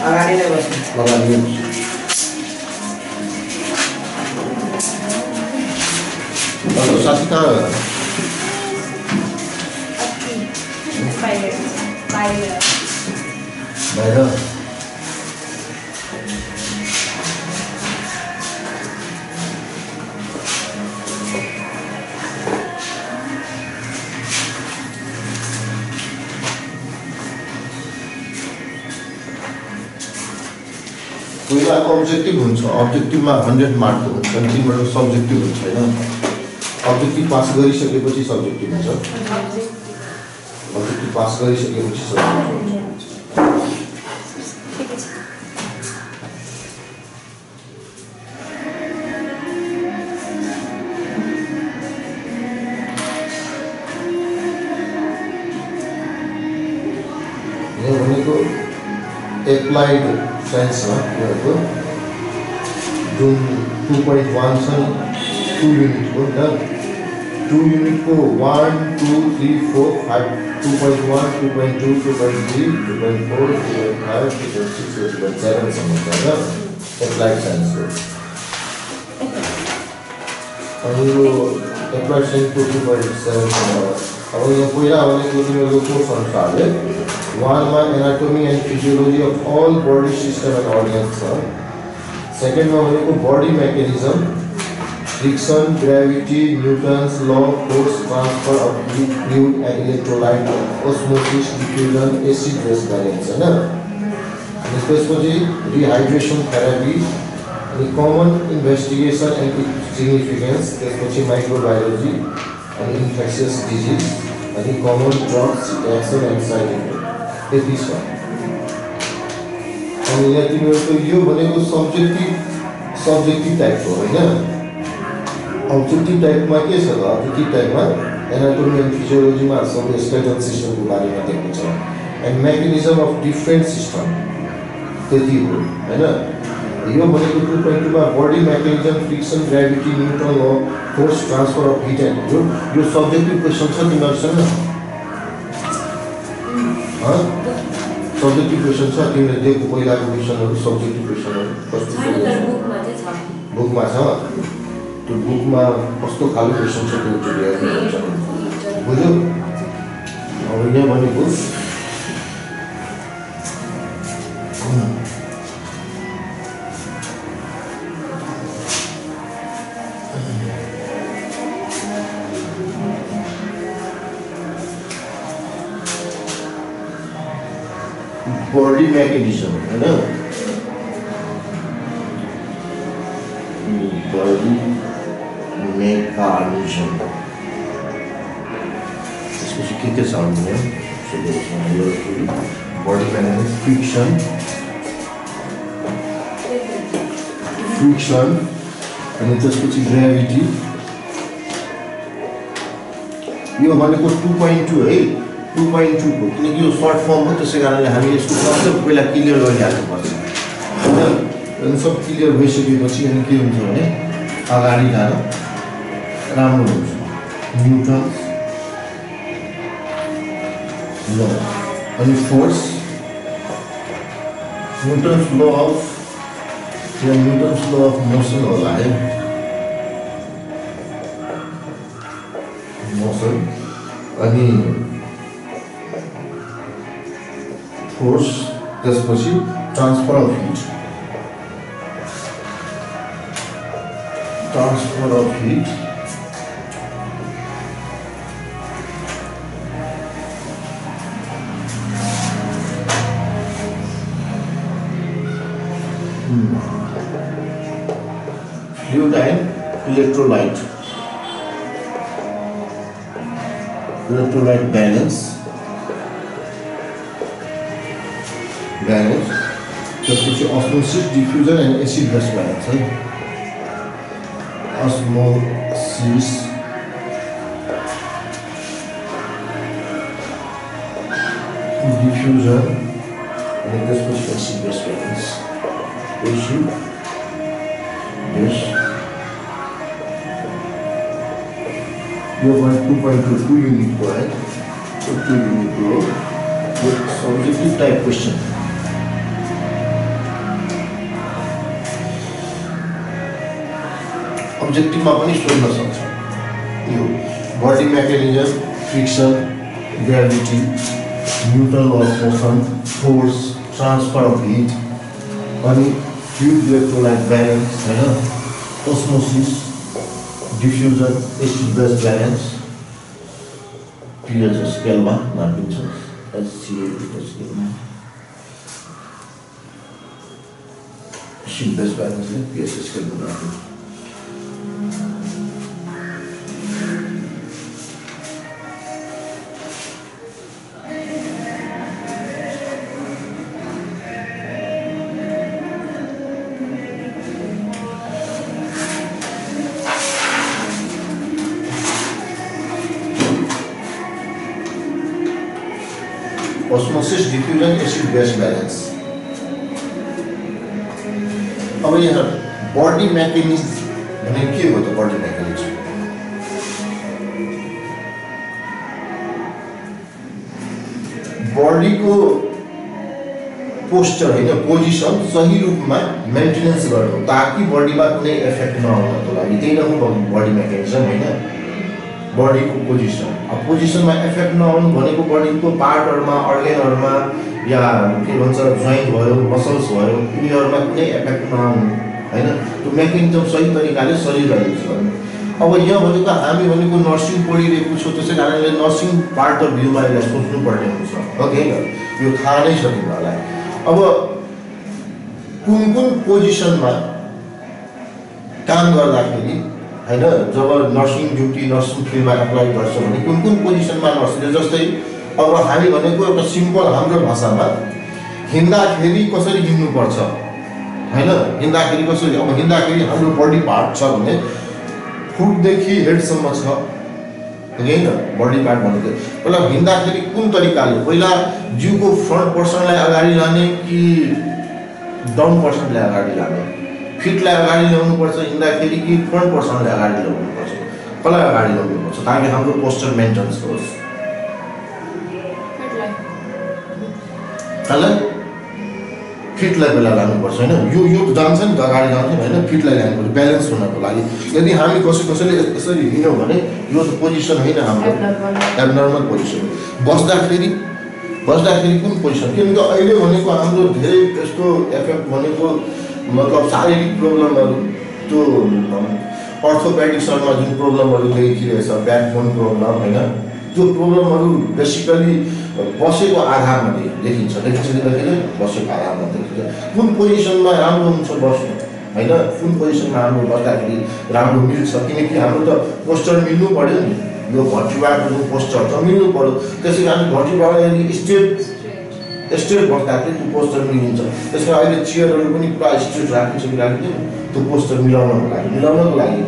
अगाडि नै बस्नु अगाडि हेलो साथी कहाँ बाहिर बाहिर पहिला अब्जेक्टिभ हुन्छ अब्जेक्टिभमा 100 मार्कको हुन्छ अनि तिम्रो सब्जेक्टिभ हुन्छ हैन अब्जेक्टिभ पास गरिसकेपछि सब्जेक्टिभ हुन्छ अब्जेक्टिभ पास गरिसकेपछि सब्जेक्टिभ हुन्छ यो भनेको एप्लाइड साइन्समा यो जुन 2.1 छ 2 युनिटको हैन 2 युनिटको 1 2 3 4 5 2.1 2.2 2.3 2.4 2.5 2.6 2.7 सम्म छ हैन एप्लाइड साइन्स हो अनि यो एप्लाइड साइन्सको 2.7 अब यो पहिला भनेको तिमीहरूको कोर्स अनुसारले 1 मा anatomy and physiology of all body system and organs छ सेकेन्ड मा भनेको body mechanism friction gravity Newton's law force transfer of fluid and electrolyte osmosis diffusion acid base balance हैन त्यसपछि डिहाइड्रेसन थेरापी अनि कमन इन्भेस्टिगेसन एन्ड सिग्निफिकेन्स त्यसपछि microbiology अनि infectious disease अनि common drugs action and side effect त्यति छ अनि यहाँ तिमीहरूको यो भनेको सब्जेक्टिभ टाइपको होइन अब्जेक्टिभ टाइपमा के छ त अब्जेक्टिभ टाइपमा एनाटोमी एन्ड फिजियोलोजीमा सब स्केलेटल सिस्टमको बारेमा दिएको छ and mechanism of different system त्यति हो होइन यो भनेको 2.2 मा body mechanism friction gravity Newton law force transfer of heat and यो सब्जेक्टिभ क्वेसन छ तिमीहरूसँग सब्जेक्टिभ क्वेसन छ तिमीले दिएको पहिलाको क्वेसनहरू सब्जेक्टिभ क्वेसनहरू कस्तो बुकमा छ त्यो बुकमा कस्तो खालको क्वेसन छ त्यो हेर्नुहुन्छ बुझ्यो अब यहाँ भनेको बॉडी मैकेनिज्म है ना बॉडी मेकानिज्म इसको क्या साउंड है बॉडी मैकेनिज्म फ्रिक्शन अनि त्यसपछि ग्रेभिटी यो भनेको 2.2 है 2.2 को किनकि यो सर्ट फर्म हो त्यसै कारणले हामी यसको कन्सेप्ट पहिला क्लियर गरिहाल्नुपर्छ हैन अनि सब क्लियर भइसकेपछि अनि के हुन्छ भने अगाडि जान राम्रो हुन्छ न्यूटन्स ल अनि force Newton's law of motion होला है मोशन अनि फोर्स त्यसपछि transfer of hit fluid and electrolyte balance त्यसपछि osmosis diffusion and acid base balance है osmosis diffusion and त्यसपछि acid base balance acid base यो 2.2 unit को है 2 unit को subjective type question अब्जेक्टिभमा पनि सोध्न सक्छ। यो body mechanism, friction, gravity, Newton law of motion, force, transfer of heat, अनि फ्लुइड इलेक्ट्रोलाइट ब्यालेन्स हैन, osmosis, diffusion, acid base balance, pH स्केलमा मापिन्छ। एससीए स्केलमा एसिड बेस ब्यालेन्सले पिएच स्केलमा मापिन्छ। Osmosis, diffusion, acid base balance. अब यहाँ बॉडी मैकेनिज्म भने के हो त? बॉडी मैकेनिज्म बॉडी को पोस्चर हैन, पोजिसन सही रूपमा मेन्टेनेन्स गर्नु ताकि बॉडीमा कुनै इफेक्ट नआउनको लागि, त्यही नै हो बॉडी मैकेनिज्म हैन। बॉडी को पोजिसन, अब पोजिसन में इफेक्ट नआउनु भनेको बॉडी को पार्टहरुमा, अर्गनहरुमा या के भन्छ जोइन्ट भयो, मसल्स भयो, यिनीहरुमा कुनै इफेक्ट नआउनु हैन। त्यो मेकानिजम सही तरिकाले चलिरहेको छ। अब यहाँ भनेको हामी भनेको नर्सिङ पढिरहेको छौँ, त्यसै कारणले नर्सिङ पार्ट अफ भ्यूमा यसलाई सोच्नु पर्ने हुन्छ। ओके, यो थाहा नै छ तिमीहरूलाई। अब कुन पोजिसनमा काम गर्दाखेरि हैन, जब नर्सिङ ड्युटी, नर्सिङ फिल्डमा एप्लाई गर्छ भने कुन पोजिसनमा नर्सले, जस्तै अब हामी भनेको एउटा सिम्पल हाम्रो भाषामा हिँड्दाखेरि कसरी हिँड्नुपर्छ हैन, हिँड्दाखेरि कसरी, अब हिँड्दाखेरि हाम्रो बडी पार्ट छ भने फुटदेखि हेडसम्म छ हैन, बडी पार्ट भनेको पहिला हिँड्दाखेरि कुन तरिकाले, पहिला जिउको फ्रन्ट पोर्सनलाई अगाडि लाने कि डाउन पोर्सनलाई अगाडि लाने, फिटलाई अगाडि ल्याउनुपर्छ हिँड्दाखेरि कि फ्रन्ट पोर्सनलाई अगाडि ल्याउनुपर्छ, कसलाई अगाडि ल्याउनुपर्छ ताकि हाम्रो पोस्चर मेन्टेन्स होस्? फिटलाई पहिला लानुपर्छ हैन, यो जान्छ नि त अगाडि जान्छ हैन, फिटलाई ल्यानुपर्छ ब्यालेन्स हुनको लागि। यदि हामी कसैले यसरी हिँड्यौँ भने यो त पोजिसन हैन, हाम्रो एब्नर्मल पोजिसन। बस्दाखेरि कुन पोजिसन, किनकि अहिले भनेको हाम्रो धेरै यस्तो इफेक्ट भनेको मतलब शारीरिक प्रब्लमहरु, त्यो अर्थोपेडिक्समा जुन प्रब्लमहरु देखिरहेछ, ब्याकबोन प्रब्लम हैन, त्यो प्रब्लमहरु बेसिकली बसेको आधारमा देखिन्छ बसेको आधारमा देखिन्छ। कुन पोजिसनमा राम्रो हुन्छ बस्नु हैन, कुन पोजिसनमा हाम्रो बस्दाखेरि राम्रो मिल्छ, किनकि हाम्रो त पोस्चर मिल्नु पर्यो नि, यो भर्टिब्राको जुन पोस्चर छ मिल्नु पर्यो। त्यसैकारण भर्टिब्राले यदि स्ट्रेट बस्दाखेरि त्यो पोस्चर मिलिन्छ। त्यसमा अहिले चेयरहरु पनि पुरा स्ट्रेट राखिन्छ कि राखिँदैन, त्यो पोस्चर मिलाउनको लागि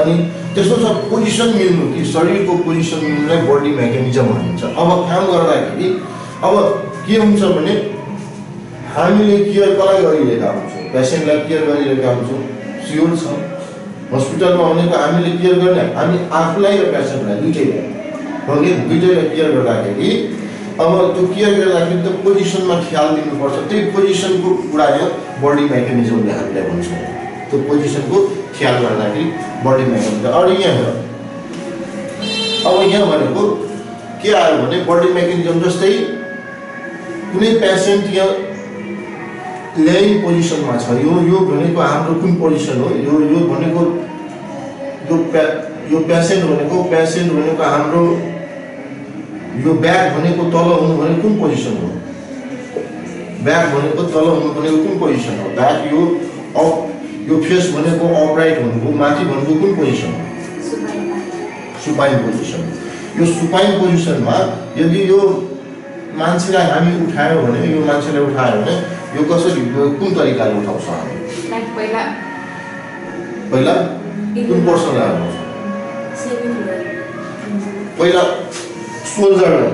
अनि त्यसो छ पोजिसन मिल्नु कि शरीरको पोजिसन मिल्नुलाई बडी मेकानिजम भनिन्छ। अब काम गर्दाखेरि अब के हुन्छ भने हामीले केयर कसलाई गरिरहेका हुन्छौँ, पेसेन्टलाई केयर गरिरहेका हुन्छौँ, स्योर छ। हस्पिटलमा भनेको हामीले केयर गर्ने हामी आफूलाई र पेसेन्टलाई दुईटैलाई केयर गर्दाखेरि अब त्यो केयर गर्दाखेरि त पोजिसनमा ख्याल दिनुपर्छ। त्यही पोजिसनको कुरा यहाँ बडी मेकानिजमले हामीले भन्छौँ, त्यो पोजिसनको ख्याल गर्दाखेरि बडी मेकानिजम। अरू यहाँ अब यहाँ भनेको के आयो भने बडी मेकानिजम जस्तै कुनै पेसेन्ट यहाँ ल्याइङ पोजिसनमा छ, यो भनेको हाम्रो कुन पोजिसन हो, यो भनेको यो पेसेन्ट भनेको हाम्रो यो ब्याक भनेको तल हुनु भनेको कुन पोजिसन हो, ब्याक भनेको तल हुनु भनेको कुन पोजिसन हो, ब्याक यो फेस भनेको अपराइट हुनुको माथि भनेको कुन पोजिसन हो, सुपाइन पोजिसन। यो सुपाइन पोजिसनमा यदि यो मान्छेलाई हामी उठायो भने यो कसरी कुन तरिकाले उठाउँछ हामी, पहिला कुन पोर्सनलाई उठाउँछ, पहिला सोल्जरलाई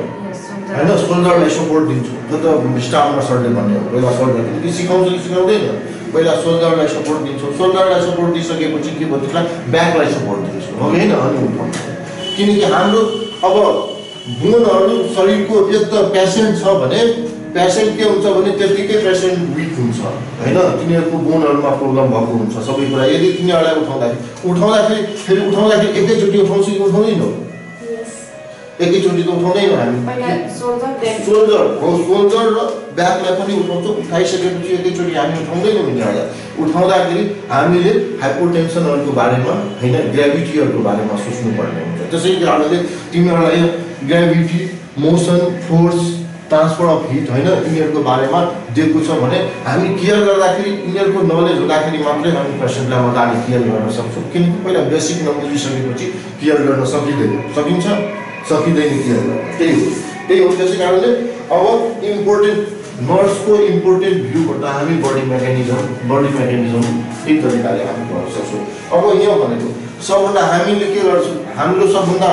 हैन, सोल्जरलाई सपोर्ट दिन्छु। जो त स्टाफमा सरले भन्ने हो, पहिला सोल्जर कि सिकाउँछ कि सिकाउँदैन, पहिला सोल्जरलाई सपोर्ट दिन्छौँ। सोल्जरलाई सपोर्ट दिइसकेपछि के भन्छ, ब्याकलाई सपोर्ट दिन्छौँ हो हैन, अनि उठाउँछ। किनकि हाम्रो अब बोनहरु शरीरको एक त पेसेन्ट छ भने पेसेन्ट के हुन्छ भने त्यतिकै पेसेन्ट विक हुन्छ हैन तिनीहरुको बोनहरुमा प्रब्लम भएको हुन्छ सबै कुरा यदि तिनीहरुलाई उठाउँदाखेरि एकैचोटी उठाउँछु कि उठाउँदैन एकैचोटी त उठाउँदैन हामी सोल्जर र ब्याकलाई पनि उठाउँछौँ उठाइसकेपछि एकैचोटी हामी उठाउँदैनौँ यिनीहरूलाई उठाउँदाखेरि हामीले हाइपोटेन्सनहरुको बारेमा हैन ग्रेभिटीहरुको बारेमा सोच्नु पर्ने हुन्छ त्यसै कारणले तिमीहरूलाई gravity motion force transfer of hit हैन यिनीहरुको बारेमा दिएको छ भने हामी केयर गर्दाखेरि यिनीहरुको नलेज हुँदाखेरि मात्रै हामी पेशेन्टलाई मजाले केयर गर्न सक्छौँ किनकि पहिला बेसिक नलेज लिइसकेपछि केयर गर्न सकिन्छ सकिँदैन केयर गर्न त्यही हो त्यसै कारणले अब इम्पोर्टेन्ट नर्सको इम्पोर्टेन्ट भ्यूबाट हामी बडी मेकानिजम यही तरिकाले हामी गर्न सक्छौँ अब यहाँ भनेको सबभन्दा हामीले के गर्छौँ हाम्रो सबभन्दा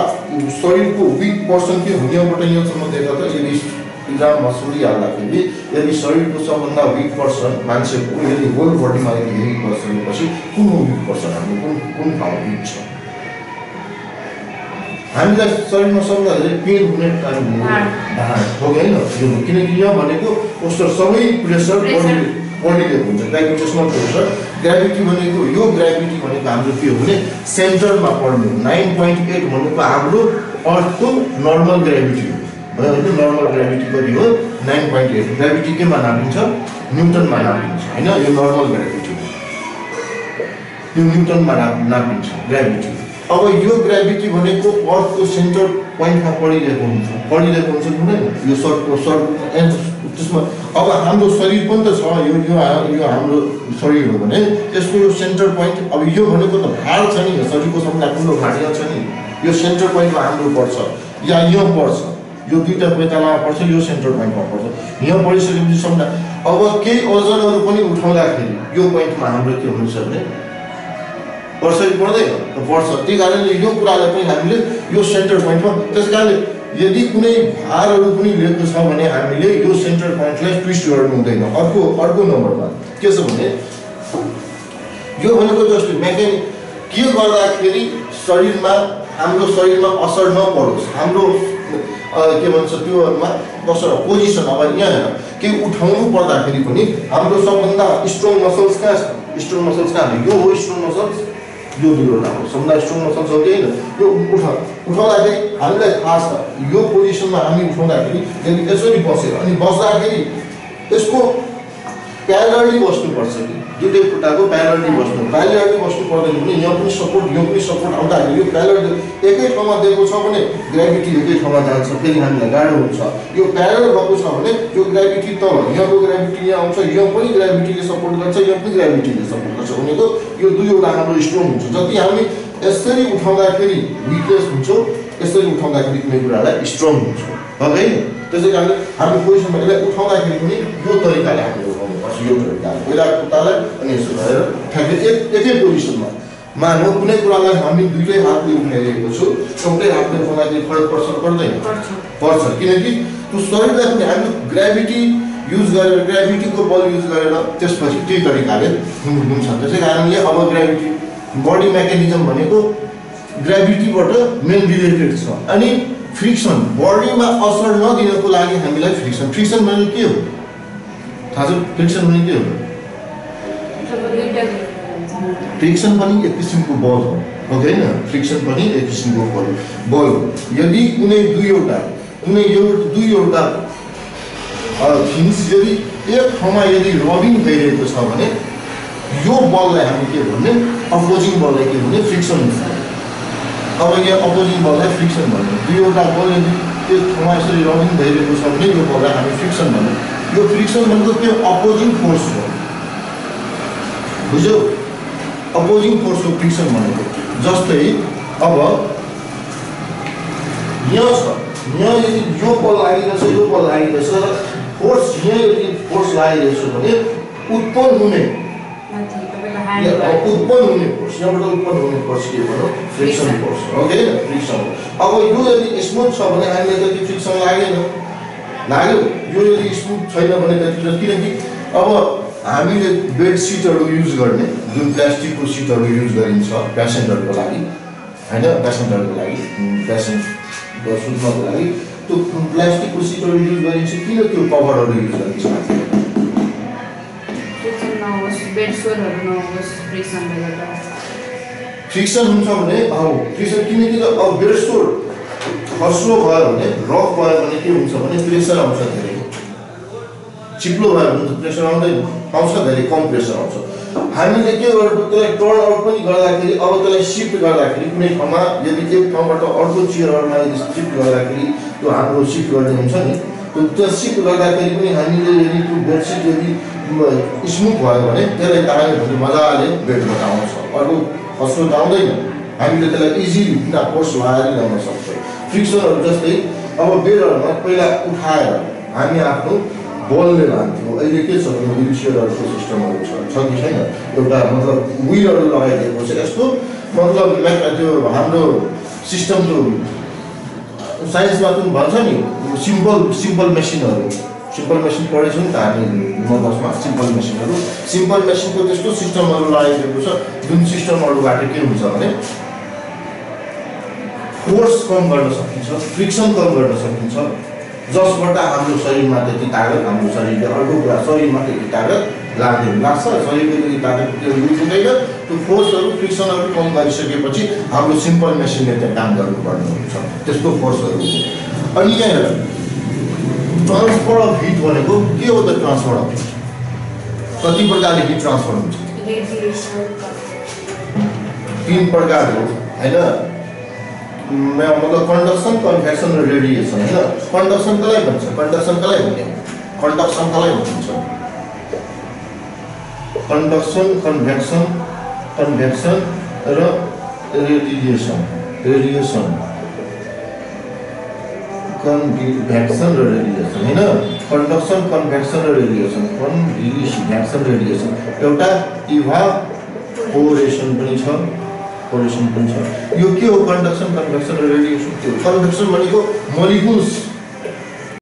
शरीरको विक पर्सन के हो यहाँबाट यहाँसम्म देख्दा त यदि इक्जाममा सोधिहाल्दाखेरि यदि शरीरको सबभन्दा विक पर्सन मान्छेको यदि होल बडीमा यदि विक पर्सन भनेपछि कुन हो विक पर्सन हाम्रो कुन ठाउँ विक छ हामीलाई शरीरमा सबभन्दा धेरै पेन हुने टाइम हो होइन किनकि यहाँ भनेको पोस्टर सबै प्रेसर बडीले हुन्छ ग्राभिटेसनल प्रेसर ग्राभिटी भनेको यो ग्राभिटी भनेको हाम्रो के हो भने सेन्टरमा पर्ने 9.8 भनेको हाम्रो अर्थको नर्मल ग्राभिटी हो होइन नर्मल ग्राभिटी कति हो 9.8 ग्राभिटी केमा नापिन्छ न्युटनमा नापिन्छ हैन यो नर्मल ग्राभिटी हो यो न्युटनमा नापिन्छ ग्राभिटी अब यो ग्राभिटी भनेको अर्थको सेन्टर पोइन्टमा पडिरहेको हुन्छ हुँदैन यो सर्ट त्यसमा अब हाम्रो शरीर पनि त छ यो हाम्रो शरीर हो भने त्यसको यो सेन्टर पोइन्ट अब यो भनेको त भार छ नि शरीरको सबभन्दा ठुलो भार यहाँ छ नि यो सेन्टर पोइन्टमा हाम्रो पर्छ या यहाँ पर्छ यो दुईटा पेतालामा पर्छ यो सेन्टर पोइन्टमा पर्छ यहाँ पढिसकेपछि सबभन्दा अब केही ओजनहरू पनि उठाउँदाखेरि यो पोइन्टमा हाम्रो के हुन्छ भने पर्छ कि पर्दैन पर्छ त्यही कारणले यो कुरालाई पनि हामीले यो सेन्टर पोइन्टमा त्यस कारणले यदि कुनै भारहरू पनि लिएको छ भने हामीले यो सेन्टर पोइन्टलाई ट्विस्ट गर्नु हुँदैन अर्को नम्बरमा के छ भने यो भनेको जस्तो मेकानिक के गर्दाखेरि हाम्रो शरीरमा असर नपरोस् हाम्रो के भन्छ त्योमा कसो पोजिसन अब यहाँ केही उठाउनु पर्दाखेरि पनि हाम्रो सबभन्दा स्ट्रङ मसल्स कहाँ छ स्ट्रङ मसल्स कहाँ यो हो स्ट्रङ मसल्स यो दुईवटा हो सबभन्दा स्ट्रङ मसल्स हो कि होइन यो उठाउँदाखेरि हामीलाई थाहा छ यो पोजिसनमा हामी उठाउँदाखेरि यदि यसरी बस्यो अनि बस्दाखेरि यसको प्यारलली बस्नुपर्छ कि दुईटै खुट्टाको प्यारलली बस्नु पर्दैन भने यहाँ पनि सपोर्ट आउँदाखेरि यो प्यारल एकै ठाउँमा दिएको छ भने ग्राभिटी एकै ठाउँमा जान्छ फेरि हामीलाई गाह्रो हुन्छ यो प्यारल भएको छ भने यो ग्राभिटी तल यहाँको ग्राभिटी यहाँ आउँछ यहाँ पनि ग्राभिटीले सपोर्ट गर्छ यहाँ पनि ग्राभिटीले सपोर्ट गर्छ भनेको यो दुईवटा हाम्रो स्ट्रङ हुन्छ जति हामी यसरी उठाउँदाखेरि विकनेस हुन्छौँ यसरी उठाउँदाखेरि कुनै कुरालाई स्ट्रङ हुन्छ होइन त्यसै कारणले हामी पोजिसनमा यसलाई उठाउँदाखेरि पनि यो तरिकाले हामीले उठाउनुपर्छ यो तरिकाले पहिला खुट्टालाई अनि यसो गरेर ठ्याक्कै एकै पोजिसनमा मानौ कुनै कुरालाई हामी दुईटै हातले उठाइरहेको छु एउटै हातले उठाउँदाखेरि फरक पर्छ किनकि त्यो शरीरलाई पनि हामी ग्राभिटीको बल युज गरेर त्यसपछि त्यही तरिकाले हुन्छ त्यसै कारणले अब ग्राभिटी बडी मेकानिजम भनेको ग्राभिटीबाट मेन रिलेटेड छ अनि फ्रिक्सन बडीमा असर नदिनको लागि हामीलाई फ्रिक्सन भनेको के हो थाहा छ फ्रिक्सन भनेको के हो फ्रिक्सन पनि एक किसिमको बल हो होइन फ्रिक्सन पनि एक किसिमको बल हो यदि कुनै दुईवटा थिङ्स यदि एक ठाउँमा यदि रबिङ भइरहेको छ भने यो बललाई हामी के भन्ने अपोजिङ बललाई के भन्ने फ्रिक्सन हुन्छ अब यहाँ अपोजिङ बललाई फ्रिक्सन भन्ने दुईवटा बल यदि एक ठाउँमा यसरी रबिङ भइरहेको छ भने यो बललाई हामी फ्रिक्सन भन्ने यो फ्रिक्सन भनेको के अपोजिङ फोर्स हो बुझ्यौ अपोजिङ फोर्स हो फ्रिक्सन भनेको जस्तै अब यहाँ छ यहाँ यदि यो बल लागिरहेछ फोर्स यहाँ यदि फोर्स लागिरहेछ भने उत्पन्न हुने फोर्स यहाँबाट उत्पन्न हुने फोर्स के भनौँ फ्रिक्सन फोर्स हो कि फ्रिक्सन अब यो यदि स्मुथ छ भने हामीलाई त्यति फ्रिक्सन लाग्यो यो यदि स्मुथ छैन भने त्यति किनकि अब हामीले बेडसिटहरू युज गर्ने जुन प्लास्टिकको सिटहरू युज गरिन्छ पेसेन्टहरूको लागि होइन पेसेन्टहरूको लागि पेसेन्ट सुत्नको लागि त्यो प्लास्टिकको सिटहरू युज गरिन्छ किन त्यो कभरहरू युज गरिन्छ फ्रिक्सन हुन्छ भने फ्रिक्सन किनकि अब बेडसोर खस्रो भयो भने रफ भयो भने के हुन्छ भने प्रेसर आउँछ धेरै चिप्लो भयो भने त प्रेसर आउँदैन आउँछ धेरै कम प्रेसर आउँछ हामीले के गर्नु त्यसलाई टर्न आउट पनि गर्दाखेरि अब त्यसलाई शिफ्ट गर्दाखेरि कुनै ठाउँमा यदि एक ठाउँबाट अर्को चेयरमा यदि शिफ्ट गर्दाखेरि त्यो हाम्रो शिफ्ट गर्ने हुन्छ नि त्यो शिफ्ट गर्दाखेरि पनि हामीले यदि त्यो बेडसिट यदि स्मुथ भयो भने त्यसलाई तान्यो भने मजाले बेडबाट आउँछ अर्को खस्रो त आउँदैन हामीले त्यसलाई इजिली बिना फोर्स लगाएर ल्याउन सक्छौँ फ्रिक्सनहरू जस्तै अब बेडहरूमा पहिला उठाएर हामी आफ्नो बलले लान्थ्यौँ अहिले के छ भने व्हिलचेयरहरूको सिस्टमहरू छ कि छैन एउटा मतलब व्हिलहरू लगाइदिएको छ यस्तो मतलब त्यो हाम्रो सिस्टम त्यो साइन्समा पनि भन्छ नि सिम्पल मेसिनहरू सिम्पल मेसिन पढेछौँ नि त हामी मदर्समा सिम्पल मेसिनको त्यस्तो सिस्टमहरू लगाइदिएको छ जुन सिस्टमहरूबाट के हुन्छ भने फोर्स कम गर्न सकिन्छ फ्रिक्सन कम गर्न सकिन्छ जसबाट हाम्रो शरीरमा त्यति तागत हाम्रो शरीरले अर्को कुरा शरीरमा त्यति तागत लाग्छ शरीरको त्यति तागत युज हुँदैन त्यो फोर्सहरू फ्रिक्सनहरू कम गरिसकेपछि हाम्रो सिम्पल मेसिनले त्यहाँ काम गर्नुपर्ने हुन्छ त्यस्तो फोर्सहरू अनि यहाँ ट्रान्सफर अफ हिट भनेको के हो त ट्रान्सफर अफ हिट कति प्रकारले हिट ट्रान्सफर हुन्छ 3 प्रकार हो हैन मतलब कंडक्शन कन्भेक्सन र रेडिएसन हैन कंडक्शन कलाई भन्छ कंडक्शन कलाई भन्ने कंडक्शन कलाई भन्छ कंडक्शन कन्भेक्सन र रेडिएसन कन्भेक्सन र रेडिएसन हैन कंडक्शन कन्भेक्सन र रेडिएसन एउटा इभापोरेसन पनि छ यो के हो कंडक्शन कन्भेक्सन र रेडिएसन के हो कन्भेक्सन भनेको मोलिकुल्स